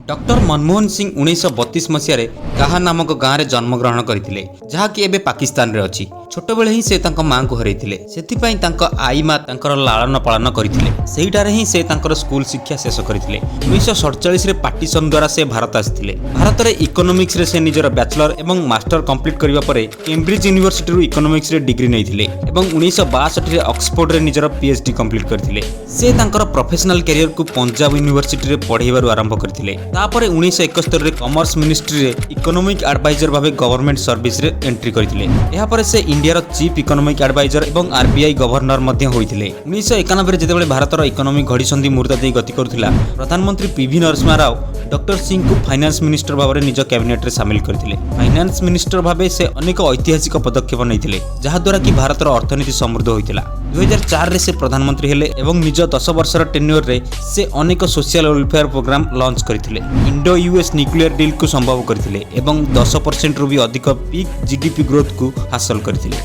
Doctor Manmohan Singh 1932 ମସିହାରେ କାହା ନାମକ ଗାଁରେ ଜନ୍ମଗ୍ରହଣ କରିଥିଲେ, ଯାହାକି ଏବେ ପାକିସ୍ତାନରେ ଅଛି। ଛୋଟବେଳେ ହିଁ ସେ ତାଙ୍କ ମାଙ୍କୁ ହରାଇଥିଲେ। ସେଥିପାଇଁ ତାଙ୍କ ଆଈ ମା ତାଙ୍କର ଲାଳନ ପାଳନ କରିଥିଲେ। ସେଇଠାରେ ହିଁ ସେ ତାଙ୍କର ସ୍କୁଲ ଶିକ୍ଷା ଶେଷ କରିଥିଲେ। 1947ରେ ପାର୍ଟିସନ ଦ୍ୱାରା ସେ ଭାରତ ଆସିଥିଲେ। ଭାରତରେ ଇକୋନୋମିକ୍ସରେ ସେ ନିଜର ବ୍ୟାଚଲର ଏବଂ ମାଷ୍ଟର କମ୍ପ୍ଲିଟ୍ କରିବା ପରେ କେମ୍ବ୍ରିଜ ୟୁନିଭର୍ସିଟିରୁ ଇକୋନୋମିକ୍ସରେ ଡିଗ୍ରୀ ନେଇଥିଲେ ଏବଂ 1962ରେ ଅକ୍ସଫୋର୍ଡରେ ନିଜର ପିଏଚଡି କମ୍ପ୍ଲିଟ୍ କରିଥିଲେ। ସେ ତାଙ୍କର ପ୍ରଫେସନାଲ କ୍ୟାରିୟରକୁ ପଞ୍ଜାବ ୟୁନିଭର୍ସିଟିରେ ପଢ଼େଇବାରୁ ଆରମ୍ଭ କରିଥିଲେ। ତାପରେ 1971ରେ କମର୍ସ ମିନିଷ୍ଟ୍ରିରେ ଇକୋନୋମିକ୍ ଆଡଭାଇଜର ଭାବେ ଗଭର୍ଣ୍ଣମେଣ୍ଟ ସର୍ଭିସରେ ଏଣ୍ଟ୍ରି କରିଥିଲେ। ଏହାପରେ ସେ ଇଣ୍ଡିଆର ଚିଫ୍ ଇକୋନୋମିକ୍ ଆଡଭାଇଜର ଏବଂ ଆରବିଆଇ ଗଭର୍ଣ୍ଣର ମଧ୍ୟ ହୋଇଥିଲେ। 1991ରେ ଯେତେବେଳେ ଭାରତର ଇକୋନୋମିକ୍ ଘଡ଼ିସନ୍ଧି ମୁହୂର୍ତ୍ତ ଦେଇ ଗତି କରୁଥିଲା, ପ୍ରଧାନମନ୍ତ୍ରୀ ପିଭି ନରସିଂହା ରାଓ ଡକ୍ଟର ସିଂଙ୍କୁ ଫାଇନାନ୍ସ ମିନିଷ୍ଟର ଭାବରେ ନିଜ କ୍ୟାବିନେଟରେ ସାମିଲ କରିଥିଲେ। ଫାଇନାନ୍ସ ମିନିଷ୍ଟର ଭାବେ ସେ ଅନେକ ଐତିହାସିକ ପଦକ୍ଷେପ ନେଇଥିଲେ, ଯାହାଦ୍ୱାରା କି ଭାରତର ଅର୍ଥନୀତି ସମୃଦ୍ଧ ହୋଇଥିଲା। 2004ରେ ସେ ପ୍ରଧାନମନ୍ତ୍ରୀ ହେଲେ ଏବଂ ନିଜ 10 ବର୍ଷର ଟେନ୍ୟୁରରେ ସେ ଅନେକ ସୋସିଆଲ ୱେଲଫେୟାର ପ୍ରୋଗ୍ରାମ ଲଞ୍ଚ କରିଥିଲେ। ଇଣ୍ଡୋ ୟୁଏସ୍ ନ୍ୟୁକ୍ଲିୟର ଡିଲ୍କୁ ସମ୍ଭବ କରିଥିଲେ ଏବଂ 10%ରୁ ବି ଅଧିକ ପିକ୍ ଜିଡିପି ଗ୍ରୋଥକୁ ହାସଲ କରିଥିଲେ।